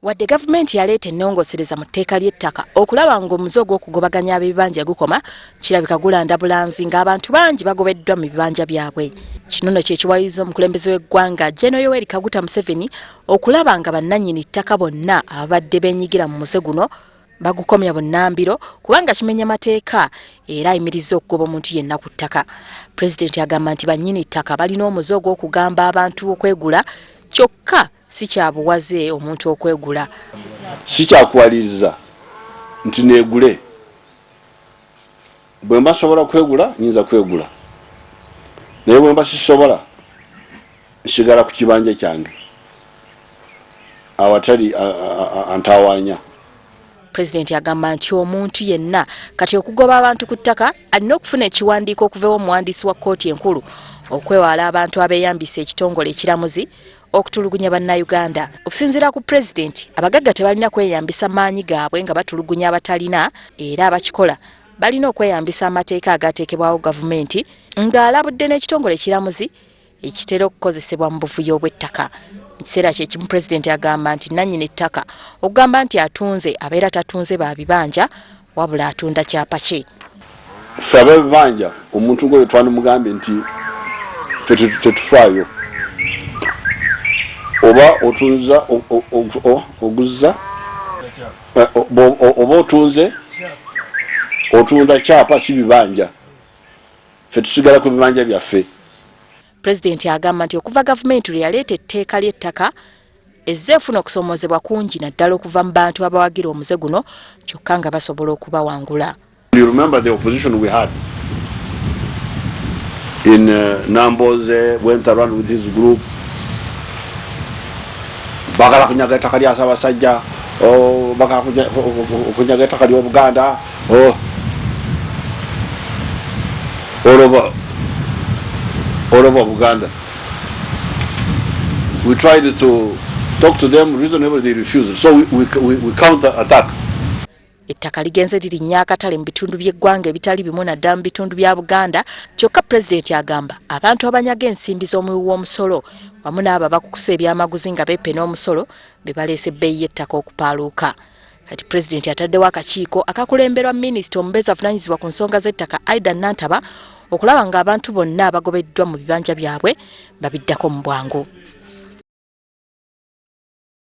Wadde gavumenti yaleeta ennongoosereza mu tteeka ly'ettaka okulaba ng'omuze ogw'okugobaganya ab'ebibanja gukoma, kirabika gulanda bulanzi ng'abantu bangi bagobeddwa mu bibanja byabwe. Kino nno kye kiwaliriza omukulembeze w'eggwanga Gen Yoweri Kaguta Museveni okulaba nga bannannyini ttaka bonna ababadde beenyigira mu muze guno bagukomya bunnambiro kubanga kimenya mateeka era ayimirizza okugoba omuntu yenna ku ttaka. Pulezidenti agamba nti bannyini ttaka balina omuze ogw'okugamba abantu okwegula kyokka si kya buwaze omuntu okwegula. Si kyakuwaliriza nti neegule. Bwe mba sobola kwegula nyinza kwegula, naye bwe mba sisobola nsigala ku kibanja kyange awatali antawaanya. Pulezidenti agamba nti omuntu yenna kati okugoba abantu ku ttaka alina okufuna ekiwandiiko okuva ew'omuwandiisi wa kkooti enkulu okwewala abantu abeeyambisa ekitongole ekiramuzi okutulugunya Bannayuganda. Okusinziira ku Pulezidenti, abagagga tebalina kweyambisa maanyi gaabwe nga batulugunya abatalina era abakikola balina okweyambisa amateeka agaateekebwawo gavumenti ng'alabudde n'ekitongole ekiramuzi ekitera okukozesebwa mu buvuyo bw'ettaka. Mu kiseera kye kimu Pulezidenti agamba nti nnannyini ttaka okugamba nti atunze abeera tatunze ba bibanja wabula atunda kyapa kye. Ffe ab'ebibanja omuntu ng'oyo twandimugambye nti ffe tetufaayo oba otunza oguzza eh, oba otunze otunda kyapa si bibanja ffe tusigala ku bibanja byaffe. Pulezidenti agamba nti okuva gavumenti lwe yaleeta etteeka ly'ettaka ezze efuna okusoomoozebwa kungi naddala okuva mu bantu abawagira omuze guno kyokka nga basobola okubawangula. You remember the opposition we had in Namboze went around with his group bagala kunyaga ettaka lya Ssaabasajja, oh, bagala kunyaga ettaka ly'Obuganda, oh. All over, all over Buganda. We tried to talk to them reasonably, they refused. So we counter attack. Ettaka ligenze lirinnya akatale mu bitundu by'eggwanga ebitali bimu naddala mu bitundu bya Buganda kyokka Pulezidenti agamba abantu abanyaga ensimbi z'omuwi w'omusolo wamu n'abo abakukusa ebyamaguzi nga beepena omusolo be baleese ebbeeyi y'ettaka okupaaluuka. Kati Pulezidenti ataddewo akakiiko akakulemberwa minisita omubeezi avunaanyizibwa ku nsonga z'ettaka Aidah Nantaba okulaba ng'abantu bonna abagobeddwa mu bibanja byabwe babiddako mu bwangu.